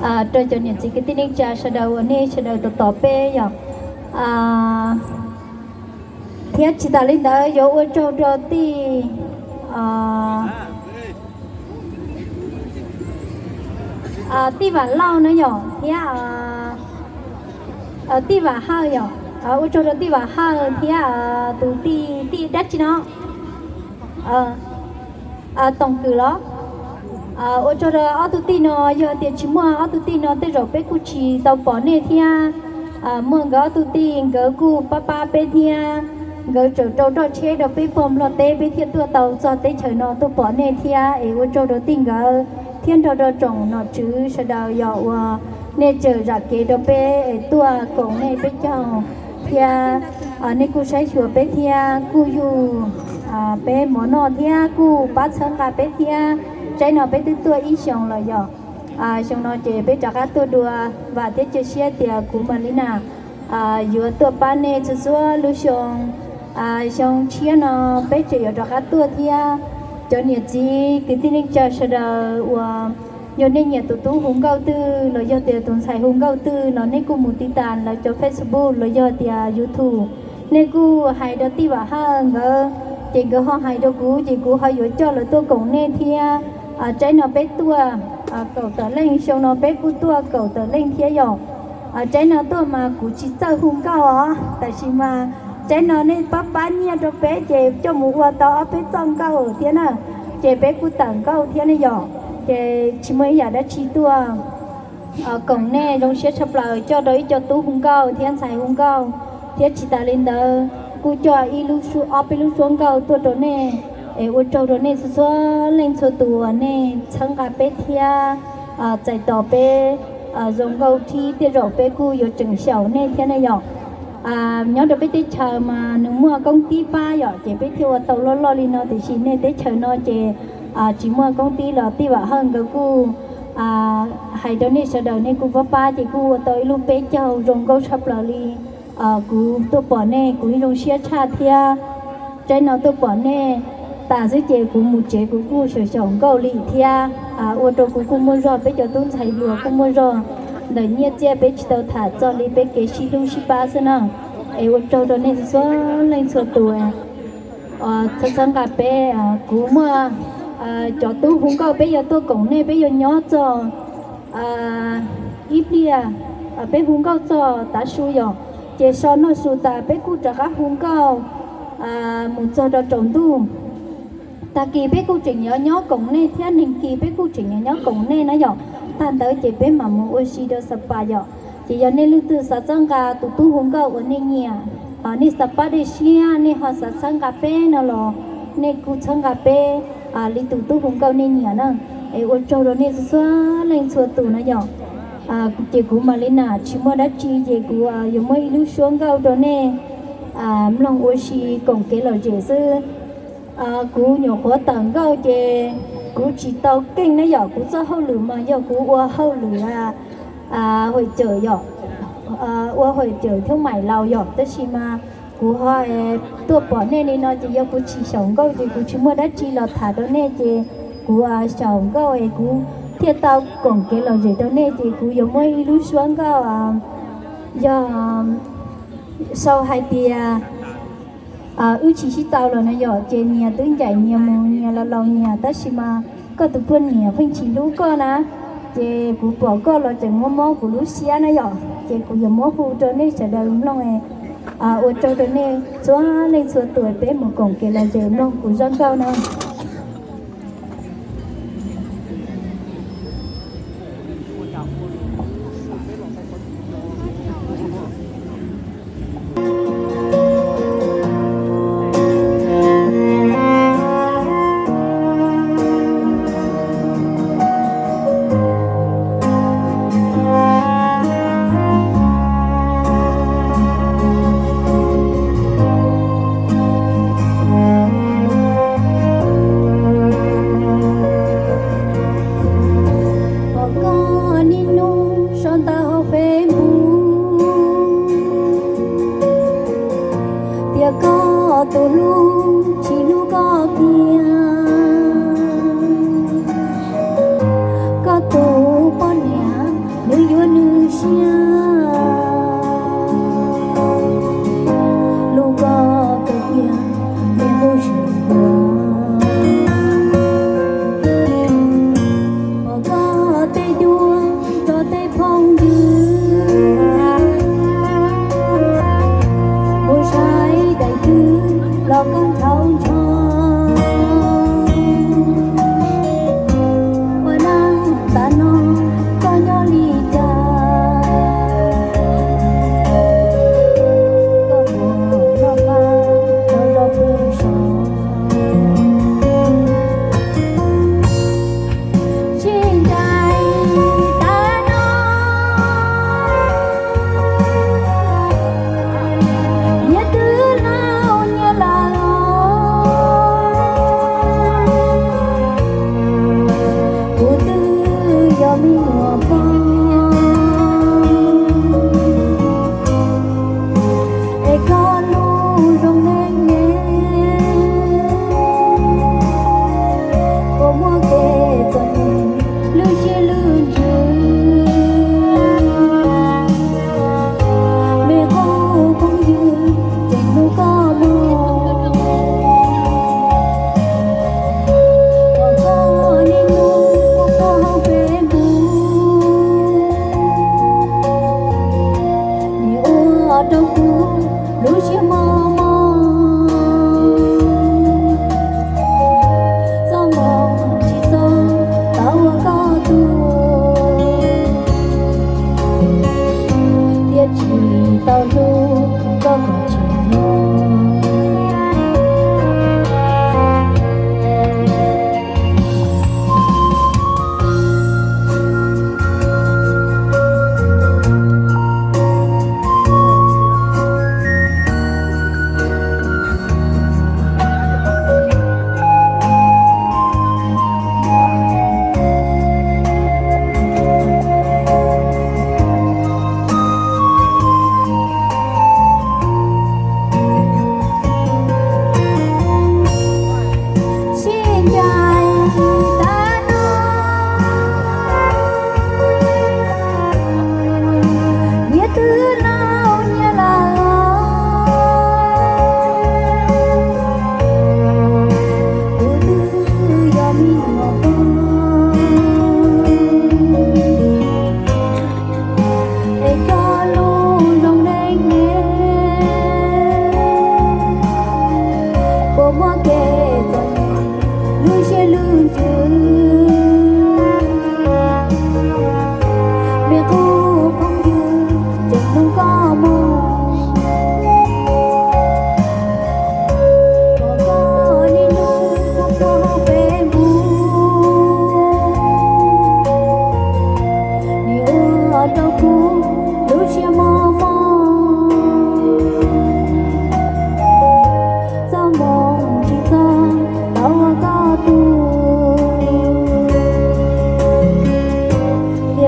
rau cov niam txiv kwv tij neej tsa sawv daws uas nej sawv daws tos tos peb yom. Thiab tsis tas li ntawd yuav ua tsaug rau tij, tij Vam Lauj na yom, thiab tij Vam Hawj yom. Ua tsaug rau tij Vam Hawj thiab tus tij, tij dab tsi no, Toom Kwm los? Ua tsaug rau ob tug tij no, yog tias tsis muaj ob tug tij no tej zaum peb kuj tsis tau pom nej thiab. Muaj nkawd ob tug tij nkawd kuj pab pab peb thiab, nkawd tseem rau roj tsheb rau peb puag Nplog teb peb thiaj tuaj tau txog teb chaws no tuaj pom nej thiab. Es ua tsaug rau tij nkawd thiab nrog rau tsoom nom tswv sawv daws yog uas nej tseem zam kev rau peb es tuaj koom nej peb caug thiab. Nej kuj saib xyuas peb thiab kuj yug peb mov noj thiab kuj pab txhawb nqa peb thiab. Tsaib no peb twb tuaj ib xyoos lawm yom. Xyoo no ces peb rov qab tuaj dua, vam thiab cia siab tias kuv Malina yuav tuaj pab nej txhua txhua lub xyoo. Xyoo tshiab no peb tseem yuav rov qab tuaj thiab. Cov niam txiv kwv tij neej tsa sawv daws uas yog nej nyiam tus tub hu nkauj twg los yog tias tus ntxhais hu nkauj twg los nej kuj mus tiv tas lawv cov Facebook los yog tias YouTube. Nej kuj hais rau tij Vam Hawj nkawd, ces nkawd ho hais rau kuv ces kuv ho yuav coj lawv tuaj koom nej thiab. Tsaib no peb tuaj kaum tawm leej, xyoo no peb kuj tuaj kaum tawm leej thiab yom. Tsaib no tuaj mas kuv tsis txawj hu nkauj os, tab sis mas tsaib no nej pab pab nyiaj rau peb ces coj mus ua tau ob peb txoj nkauj thiab na, ces peb kuj tawm nkauj thiab ne yom. Ces tsis muaj ib yam dab tsi tuaj koom nej, zoo siab tshaj plaws coj rau ib co tub hu nkauj thiab ntxhais hu nkauj, thiab tsis tas li ntawd kuj coj ib lub, ob peb lub suab nkauj tuaj rau nej. Es ua tsaug rau nej txhua txhua leej txhua tus uas nej txhawb nqa peb thiab txais tos peb zoo nkauj thiab, tej zaum peb kuj yuav tseem xyaum nej thiab ne yom. Nyob rau peb teb chaws mas nws muaj koob tib pab yom, ces peb thiaj ua tau loj loj li no, tiam sis nej teb chaws no ces tsis muaj koob tib los tij Vam Hawj nkawd kuj hais rau nej sawv daws nej kuj pab pab ces kuj ua tau ib lub peb caug zoo nkauj tshaj plaws li. Kuv tuaj pom nej kuv zoo siab tshaj thiab. Tsaib no tuaj pom nej tas xwb ces kuv mus tsev kuv kuj xyaum xyaum nkauj li thiab. Ua rau kuv kuj muaj zog, peb cov tub ntxhais hluas kuj muaj zog, ntawm nyiaj txiaj peb tsis tau tham txog li, peb kev sib hlub sib pab xwb na. Es ua tsaug rau nej txhua leej txhua tus txhawb txhawb nqa peb. Kuv muaj cov tub hu nkauj, peb yuav tuaj koom nej, peb yuav nyob txog ib pliag, peb hu nkauj txog tav su yom, ces so noj su tas peb kuj rov qab hu nkauj mus txog rau tsaus ntuj. Tag kis peb kuj tseem yuav nyob koom nej thiab, neeg kis peb kuj tseem yuav nyob koom nej na yom. Tag ntawd ces peb mam mus ua si rau Xab Pas yom. Ces yog nej leej twg xav txhawb nqa tus tub hu nkauj uas nej nyiam, nej xav pab dej siab nej ho xav txhawb nqa peb no los nej kuj txhawb nqa peb li tus tub hu nkauj nej nyiam na. Es ua tsaug rau nej txhua leej txhua tus na yom. Ces kuv Malina tsis muaj dab tsi ces kuv yuav muab ib lub suab nkauj rau nej mloog ua si koom kev lom zem xwb. Kuv nyuam qhuav tawm nkauj ces kuv tsis tau keej na yom, kuv txoj hauj lwm mas yog kuv ua hauj lwm hauj cawm yom, ua hauj cawm thiab maim laus yom, tab sis mas kuv ho tuaj pom nej li no ces yog kuv tsis xyaum nkauj ces kuv tsis muaj dab tsi los tham rau nej ces kuv xyaum nkauj es kuv thiaj tau koom kev lom zem rau nej ces kuv yuav muab ib lub suab nkauj yog sau hais tias wb tsis sib tau los na yom, ces nyias twb ncaim nyias mus, nyias los laus nyias, tab sis mas koj tus poj niam pheej tsis hlub koj na, ces kuv pom koj los tseem mob mob kuv lub siab na yom, ces kuv yuav muab hu rau nej sawv daws mloog. Ua tsaug rau nej txhua leej txhua tus, peb mus koom kev lom zem mloog kuv zaj nkauj na. Pom koj niaj hnub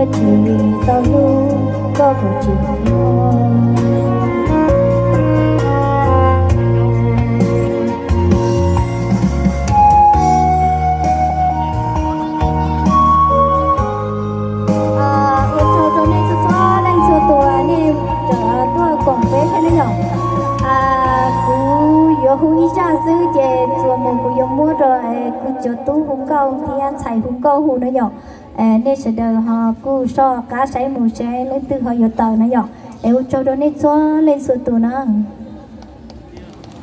Tsis tau hlub koj kuv tsis nyob. Ua tsaug rau nej txhua txhua leej txhua tus nej tseem tuaj koom peb thiab na yom. Kuv yuav hu ib zaj xwb ces txuas mus kuv yuav muab rau kuv cov tub hu nkauj thiab ntxhais hu nkauj hu na yom. Nej sawv daws ho kuj soj qab saib mus seb leej twg ho yuav tau na yom. Es ua tsaug rau nej txhua leej txhua tus na.